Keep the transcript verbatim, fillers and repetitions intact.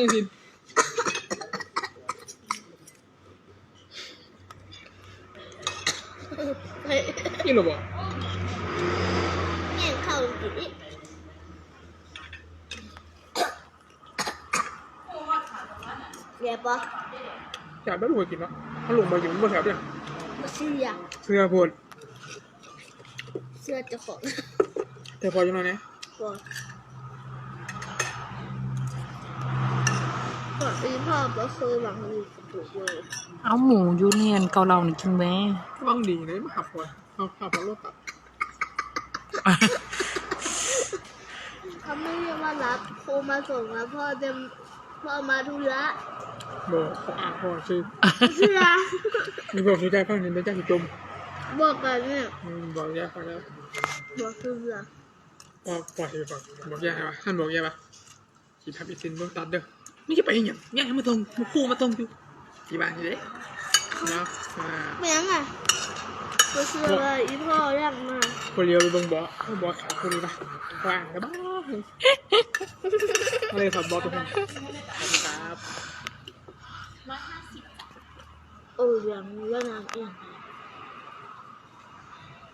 นี่สิ เฮ้ย นี่หรอบ่ เนี่ยเข้ากินอีกเดี๋ยวปะ อยากได้ลูกไปกินเนาะถ้าลงมากินมันบ่แซ่บเนี่ย มาเสีย เสื้อโพด เสื้อเจ้าของ แต่พอจังหน่อยนะ ก่อนก่อนอีพ่อก็เคยหวังดีกับผมเลย เอาหมูอยู่เนี่ยเกาเหลานี่กินแม่ หวังดีเลยมาหับก่อนเอาหับก่อนรถตัด เขาไม่เรียกว่ารับโทรมาส่งนะพ่อเต็มพ่อมาธุระ บอกเขาอ่านพอซื้อ เสื้อ มีบอกซื้อได้ข้างนี้ไม่ใช่สิจม บอกกันเนี่ย อืมบอกยากพอแล้ว บอกคือเสื้อ บอกปล่อยไปก่อนบอกยากปะท่านบอกยากปะสิทำอีกสินเบิ่งตัดเด้อไม่ใช่ไปอีหยังยากให้มาตรงมาคู่มาตรงอยู่ที่บ้านนี่เด้เนาะอ่า ไม่ยังอ่ะก็คืออะไรอีพ่อเรียกมา คนเดียวไปเบิ่งบอกบอกขายคนนี้ปะว่างแล้วบ้างอะไรครับบอกทุกคนครับ โอ้ยยังมีว่านานเอง